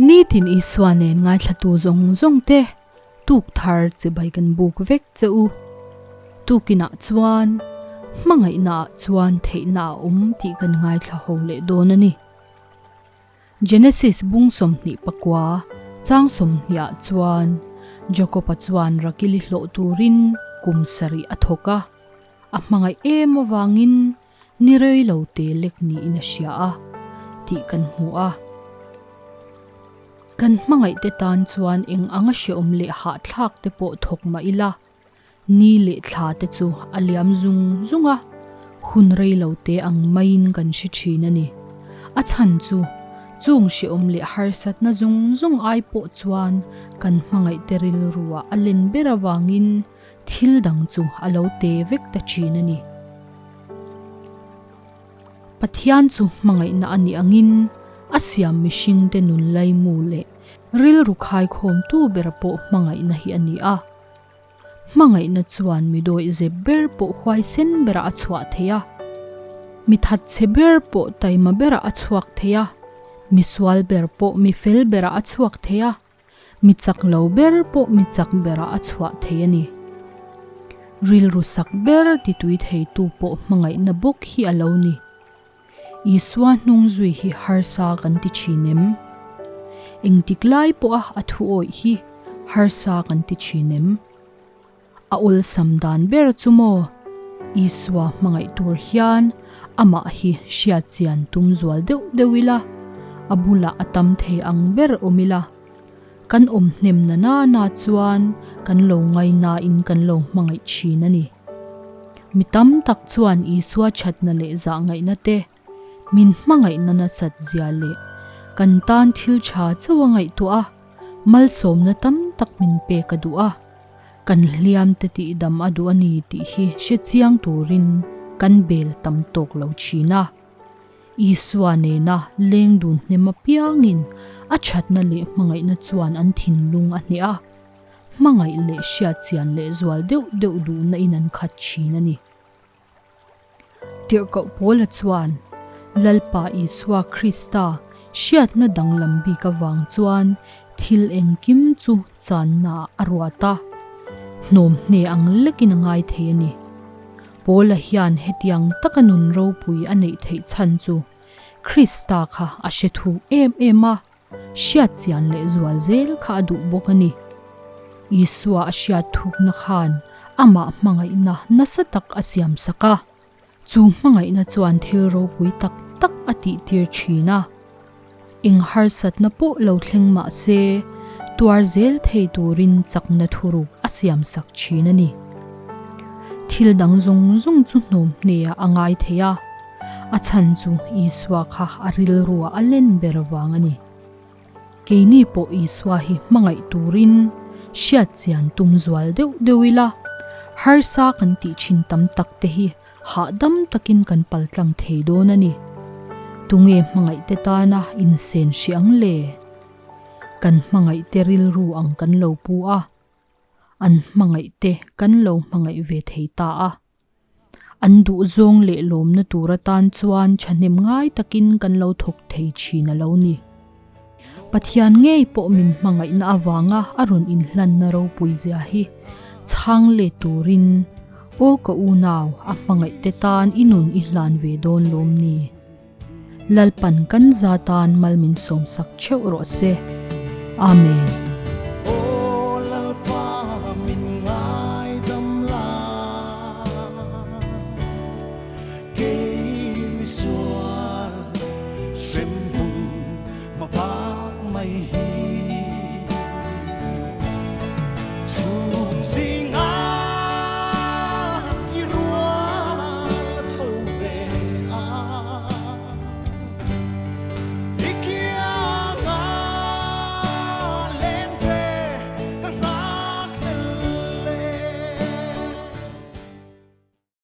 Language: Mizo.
Nitin Isua nen ngaithlatu zawng zawng te tuk thar chibai kan buk vek che u. Tukinah chuan hmangaihnaah chuan theihna a awm tih kan ngaithla ho leh dawn a ni. Genesis bung 29 chang 20 ah chuan Jakob-a chuan Rakili hlawh turin kum sarih a thawk a, a hmangaih em avangin ni rei lo te lek niin a hria a tih kan hmu a. Kan hmangaihte tan chuan eng anga hreawm leh hahthlak te pawh thawk mah ila, Ni leh thla te chu a liam zung zung a, hun rei lo te ang maiin kan hre thin a ni. A chhan chu, chung hreawm leh harsatna zung zung ai pawh chuan kan hmangaihte rilruah a len ber avangin thil dang chu a lo te vek ta thin a ni. Pathian chu hmangaihna a nih angin a siam mihringte nun laimu leh rilru khaikhawmtu bera pawh hmangaihna hi a ni a. Hmangaihna chuan mi dawih zep ber pawh huaisen berah a chhuah thei a, mi thatchhe ber pawh taima berah a chhuak thei a, mi sual ber pawh mi fel berah a chhuak thei a, mi chak lo ber pawh mi chak berah a chhuah thei a ni. Rilru sak ber titui theitu pawh hmangaihna bawk hi a lo ni. Isua hnung zui hi harsa kan ti thin em? Engtik lai pawha a thu awih hi harsa kan ti thin em? A awlsam dan ber chu maw? Isua hmangaih tur hian amah hi hriat chian tum zual deuh deuh ila, a bulah a tam thei ang ber awm ila. Kan awm hnem na nana chuan kan lo ngainain kan lo hmangaih thin a ni. Mi tam tak chuan Isua thatna leh zahngaihna te, min hmangaihna nasat zia leh kan tan thil tha chauh a ngaihtuah a, malsawmna tam tak min pek a duh a, kan hliam te tihdam a duh a ni tih hi hre chiang turin kan bel tam tawk lo thin a. Isua nena leng dun hnem apiangin a thatna leh hmangaihna chuan an thinlung a hneh a, hmangaih leh hriatchian leh zual deuh deuh duhna in an khat thin a ni. Tirhkoh Paula chuan Lalpa Isua Krista hriatna danglam bik avang chuan thil engkim chu channa a ruat a, hnawm hne ang lekin a ngai thei a ni. Paula hian hetiang taka nun ropui a neih theih chhan chu Krista kha a hre thu em em a, hriat chian leh zual zel kha a duh bawk a ni. Isua a hriat thukna khan amah hmangaihna nasa tak a siamsak a, chu hmangaihna chuan thil ropui tak tak a tihtir thin a. Eng harsatna pawh lo thleng mah se, tuar zel thei turin chakna thuruk a siamsak thin a ni. Thil dang zawng zawng chu hnawm hneah a ngai thei a, a chhan chu Isua kha a rilruah a len ber vang a ni. Keini pawh Isua hi hmangaih turin hriat chian tum zual deuh deuh ila, harsa kan tih thin tam tak te hi Hahdam takin kan paltlang thei dawn a ni. Tunge hmangaihte tana insen hrih ang le? Kan hmangaihte rilru ang kan lo pu a, an hmangaihte kan lo hmangaih ve thei ta a. An duhzawng leh lawmna tur atan chuan thahnem ngai takin kan lo thawk thei thin a lo ni. Pathian ngei pawh min hmangaihna avanga a rawn inhlanna ropui zia hi chhang let turin aw ka unau a hmangaihte tan i nun i hlan ve dawn lawm ni? Lalpan kan za tan mal min sawmsak theuh rawh se. Amen.